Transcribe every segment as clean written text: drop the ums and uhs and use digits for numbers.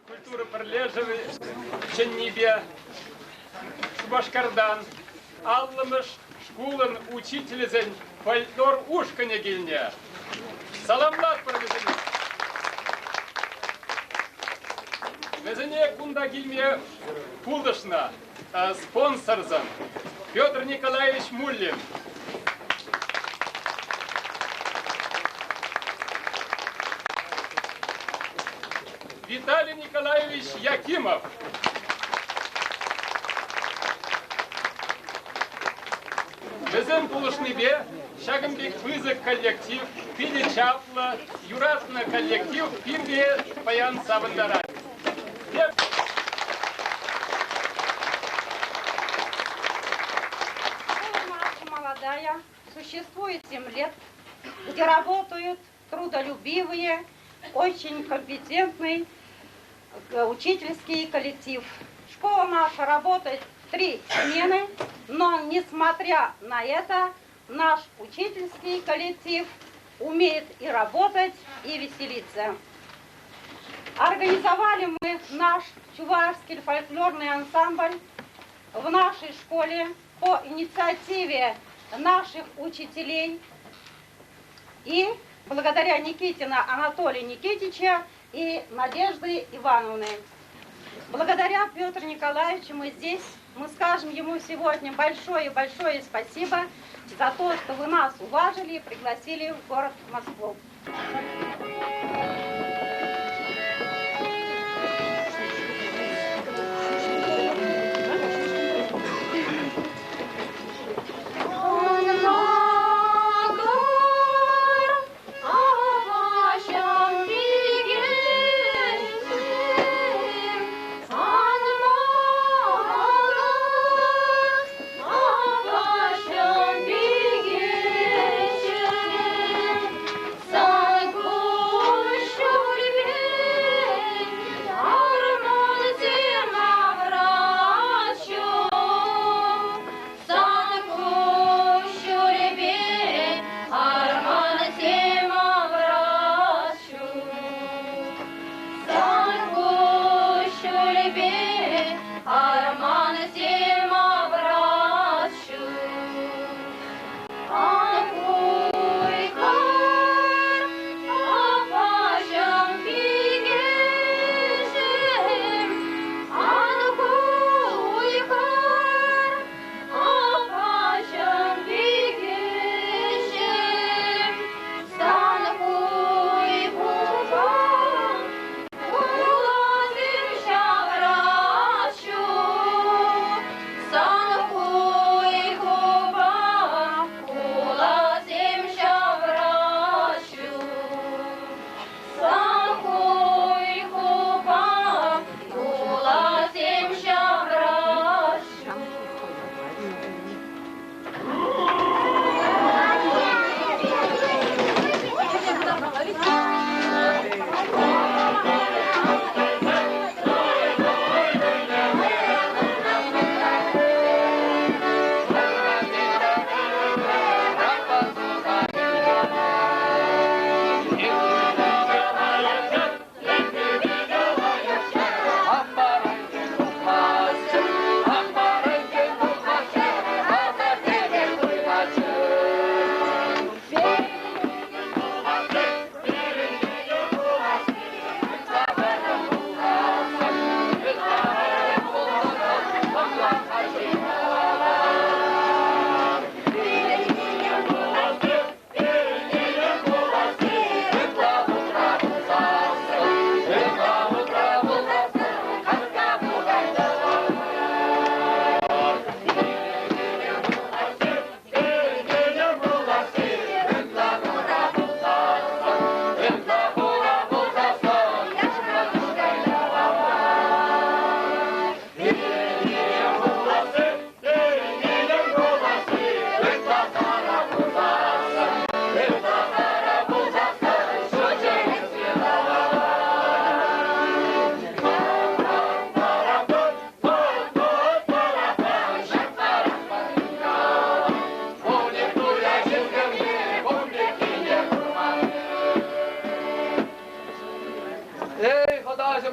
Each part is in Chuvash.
Культура пӗрлешӗвӗ чӗннипе Шупашкартан 50-мӗш шкулӑн учителӗсен фольклор ушкӑнӗ килнӗ. Саламлатпӑр вӗсене! Вӗсене кунта килме пулӑшнӑ спонсорсем Петр Николаевич Муллин, Виталий Николаевич Якимов, Вӗсем пулӑшнипе ҫакӑн пек пысӑк коллектив, питӗ чаплӑ, юратнӑ коллектив пирте паян савӑнтарать. Молодая, существует 7 лет, где работают трудолюбивые, очень компетентный учительский коллектив. Школа наша работает три смены, но несмотря на это, наш учительский коллектив умеет и работать, и веселиться. Организовали мы наш чувашский фольклорный ансамбль в нашей школе по инициативе наших учителей и благодаря Никитина Анатолия Никитича и Надежды Ивановны. Благодаря Петру Николаевичу мы здесь. Мы скажем ему сегодня большое-большое спасибо за то, что вы нас уважили и пригласили в город Москву.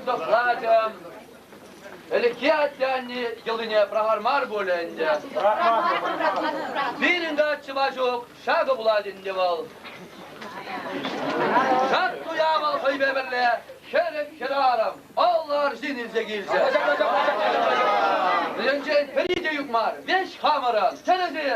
тӑхлачӑм, ӗлӗкхи атте-анне йӑлине пӑрахар мар пулӗ ӗнтӗ. Пирӗн каччӑ Ваҫук ҫакӑ пулать ӗнтӗ вӑл. Ҫак туя вӑл хӑйпе пӗрле 40 хӗрарӑм, 50 арҫын илсе килчӗ. Вӗсенчен пӗри те ют мар, веҫ хамӑрӑн, тӗрӗс-и?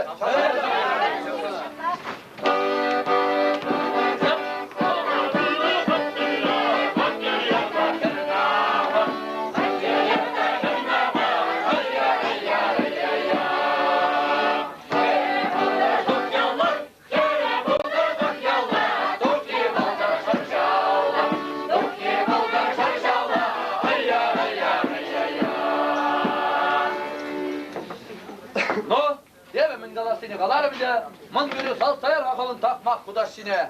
Ну, эпӗ мӗн калассине каларӑм те, мӑн кӳрӳ салтса хӑвӑн такмак хутаҫҫине.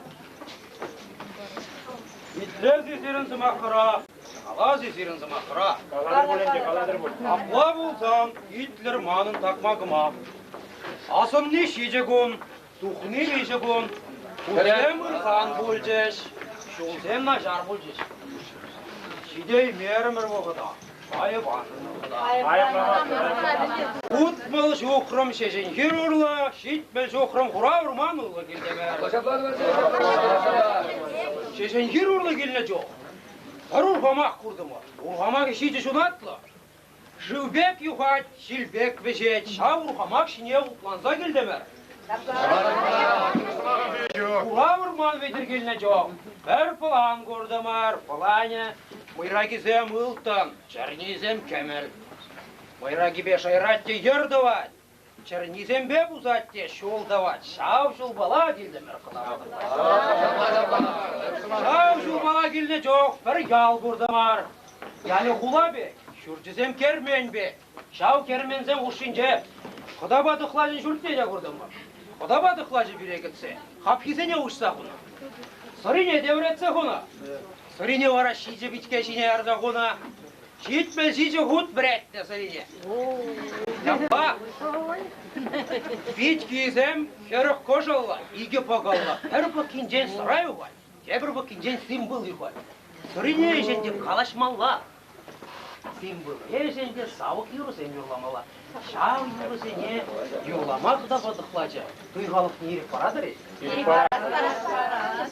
Итлес-и сирӗн сӑмахӑра, калас-и сирӗн сӑмахӑра. Калатӑр пуль ӗнтӗ, калатӑр пуль. Апла пулсан итлӗр манӑн такмакӑма. Асӑнни ҫичӗ кун, тухни виҫӗ кун. Кунсем ырхан пулчӗҫ, ҫулсем начар пулчӗҫ. Ҫитеймерӗмӗр вӑхӑта, айӑпан. 60 ҫухрӑм ҫеҫенхир урлӑ, 70 ҫухрӑм хура вӑрман урлӑ килтӗмӗр. Ҫеҫенхир урлӑ килнӗ чух пӗр урхамах куртӑмӑр. Урхамахӗ ҫичӗ ҫунатлӑ. Шыв пек юхать, ҫил пек вӗҫет, ҫав урхамах ҫине утланса килтӗмӗр. Хура вӑрман витӗр килнӗ чух пӗр пӑлан куртӑмӑр. Пӑланӗ мӑйракисем ылтӑн, чӗрнисем кӗмӗл. Мӑйракипе шӑйрать те йӗр тӑвать, чӗрнисемпе пусать те ҫул тӑвать. Ҫав ҫулпала килтӗмӗр Ҫав ҫулпала килнӗ чух пӗр ял куртӑмӑр. Ялӗ хула пек, ҫурчӗсем кермен пек. Ҫав керменсем хушшинче хӑтапа тӑхлачӑн ҫуртне те куртӑмӑр. Хӑтапа тӑхлачӑ пире кӗтсе хапхисене уҫса хунӑ. Сӑрине те вӗретсе хунӑ. Сӑрине вара ҫичӗ пичке ҫине ярса хунӑ. 77 хут вӗретнӗ сӑрине. Ҫапла пичкисем 40 кӑшӑллӑ, икӗ пӑкӑллӑ. Пӗр пӑккинчен сӑра юхать, тепӗр пӑккинчен симпыл юхать. Сӑрине ӗҫен те калаҫмалла. Симпыл ӗҫен те савӑк юрӑсем юрламалла. Ҫав юрӑсене юрлама туса пӑтӑхлачӗ. Туй халӑхне ирӗк паратӑр-и? Ирӗк парас.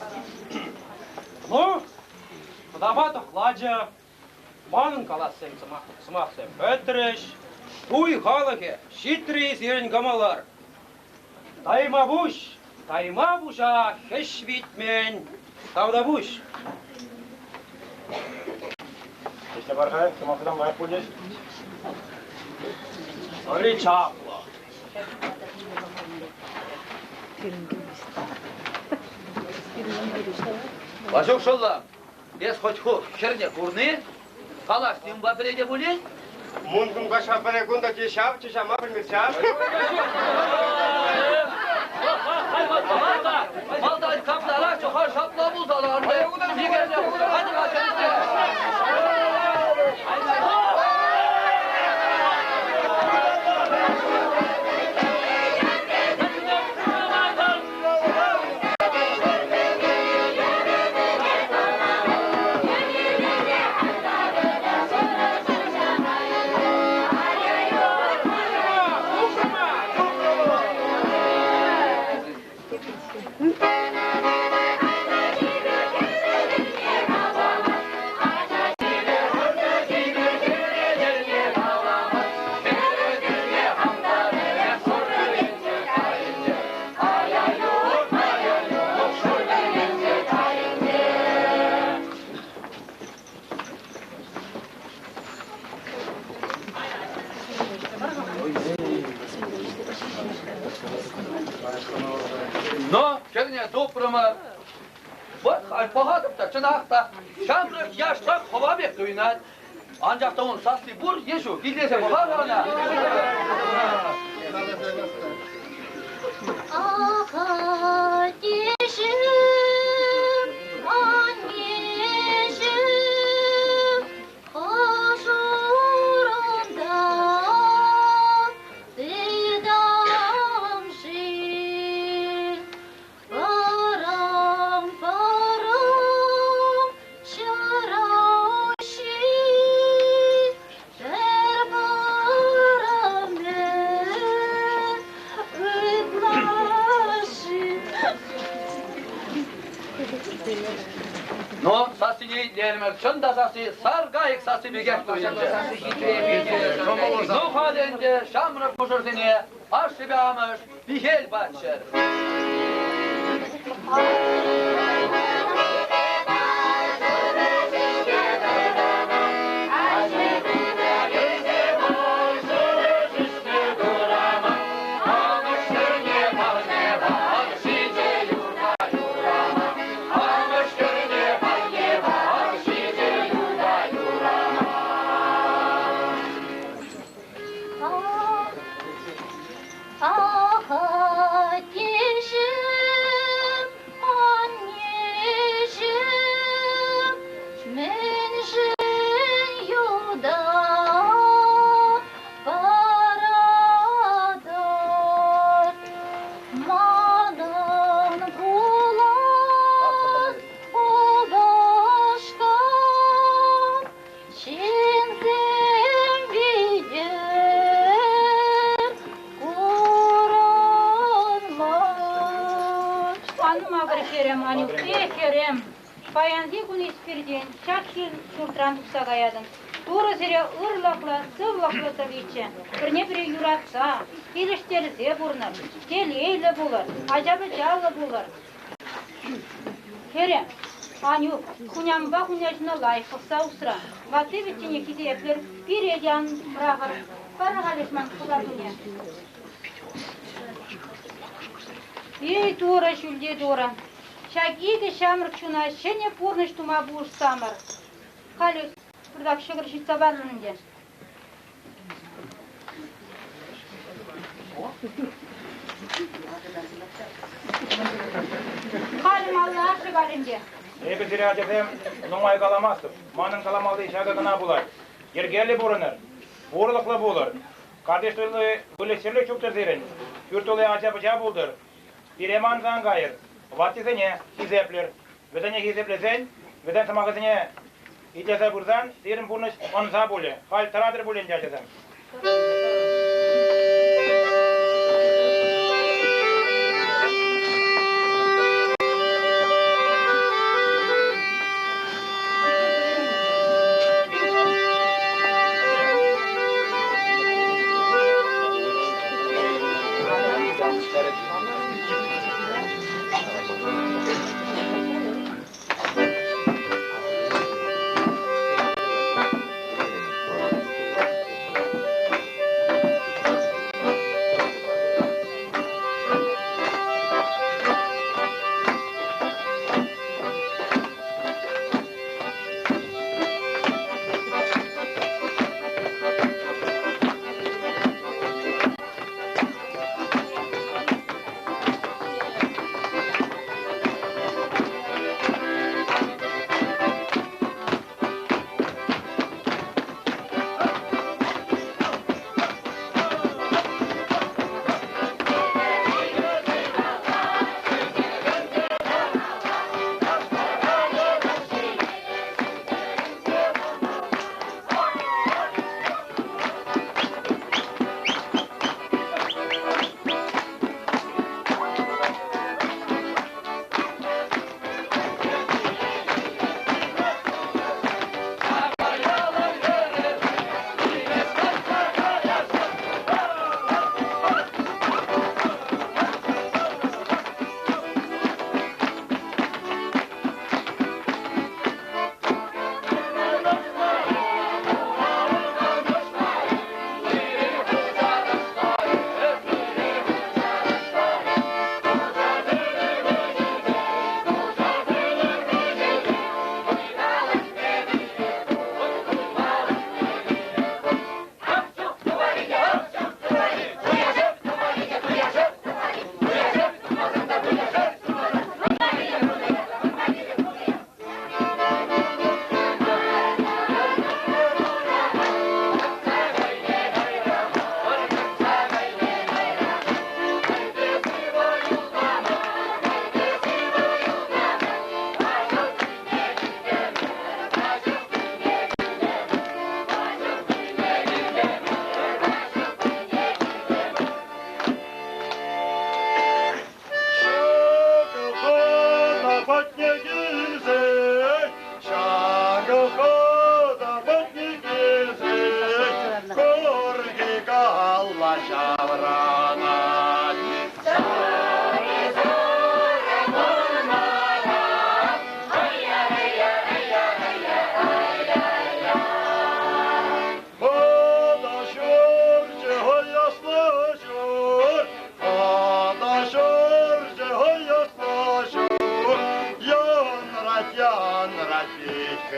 Ну, хӑтапа тӑхлачӗ. Манӑн калассем сӑмахсем пӗтрӗҫ. Туй халӑхӗ, ҫитрӗ-и сирӗн кӑмӑлӑр? Тайма пуҫ, тайма пуҫа хӗҫ витмен. Тавтапуҫ. Ӗҫле пар-ха, сӑмахсем лайӑх пулчӗҫ. Сӑри чаплӑ. Ваҫук шӑллӑм, Эс хоть ху хӗрне курни, калаҫни унпа пӗле те пулин? Мункун каҫа пӗре кунта те ҫав, ҫама пӗлмест ҫав. Малтан каплара чуха шапла пулса ларнӑ. Но хӗрне тупрӑмӑр. Вӑт халь пӑхатӑп та, чӑнах та, ҫамрӑк яштак хӑва пек туйӑнать. Анчах та ун сасси пур е ҫук, итлесе пӑхар-ха ӑна. Ахатешӗм, аннеҫӗм, хӑш урӑнта тытам-ши? Парам, парам, ҫара ҫи. Ну, сассине итлерӗмӗр. Чӑн та сасси сар кайӑк сасси пекех туйӑнчӗ. Ну, халӗ ӗнтӗ ҫамрӑк мӑшӑрсене ашшӗпе амӑш пехил паччӑр. Аттеҫӗм, аннеҫӗм, мӗншӗн юта паратӑр? Манӑн пулас упӑшкам ҫынсем витӗр курӑнмасть. Ан макӑр, хӗрӗм, Анюк, эх, хӗрӗм. Паянхи кун эс пиртен ҫак ҫуртран тухса каятӑн. Турӑ сире ырлӑхлӑ, сывлӑхлӑ тӑвиччӗ. Пӗрне-пӗри юратса, килӗштерсе пурӑнӑр, телейлӗ пулӑр, ача-пӑчаллӑ пулӑр. Хӗрӗм, Анюк, хунямпа хуняҫуна лайӑх пӑхса усра. Ватти-вӗттине хисеплӗр, пире те ан пӑрахӑр. Пар-ха леш ман кӑтартуне. Эй, Турӑ, ҫӳлти Турӑ, ҫак икӗ ҫамрӑк чуна ҫӗнӗ пурнӑҫ тума пулӑшсамӑр. Халӗ пӑртак ҫӑкӑр ҫыртса парӑр ӗнтӗ. Халӗ малла шӑвар ӗнтӗ. Эпӗ сире, ачасем, нумай каламастӑп. Манӑн каламалли ҫакӑ кӑна пулать. Йӗркеллӗ пурӑнӑр, пурлӑхлӑ пулӑр. Картиш тулли выльӑх-чӗрлӗх ҫук-тӑр сирӗн. Пӳрт тулли ача-пӑча пултӑр. Пире манса ан кайӑр. Ваттисене хисеплӗр. Вӗсене хисеплесен, вӗсен сӑмахӗсене итлесе пырсан сирӗн пурнӑҫ ӑнса пулӗ. Халь тӑратӑр пуль ӗнтӗ, ачасем.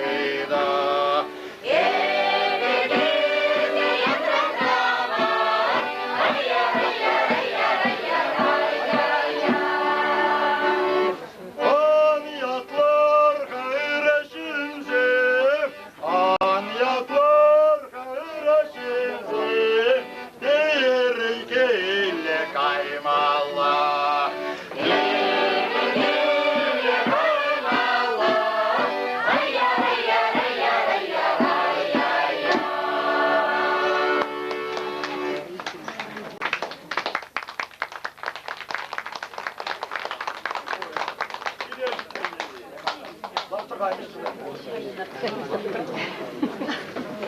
хыта. Ан ятлар-ха ырӑ ҫынсем, ан ятлар-ха ырӑ ҫынсем, пирӗн киле каймалла. Пирӗн киле каймалла.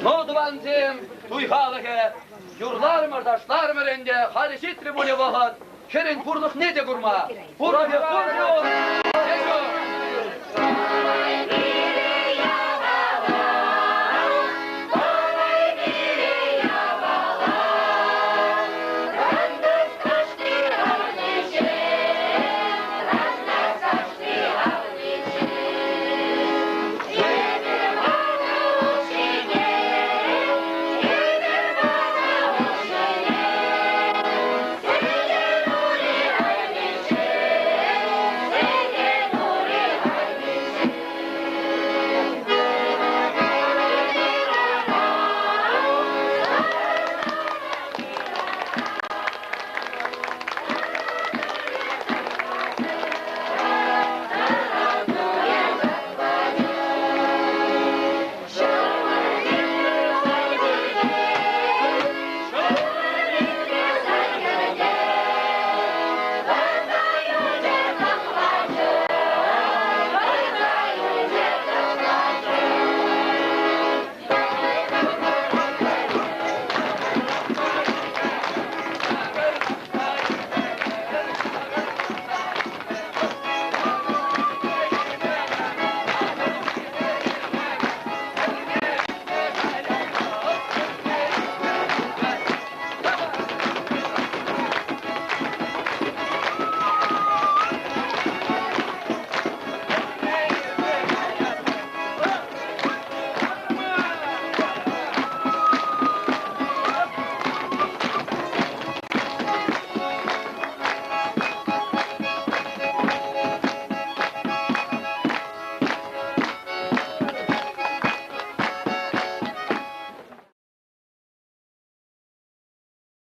Ну, тӑвансем, туй халӑхӗ, юрларӑмӑр, ташларӑмӑр ӗнтӗ, халӗ ҫитрӗ пулӗ вӑхӑт хӗрӗн пурлӑхне те курма. Пурлӑхӗ пур-ши унӑн?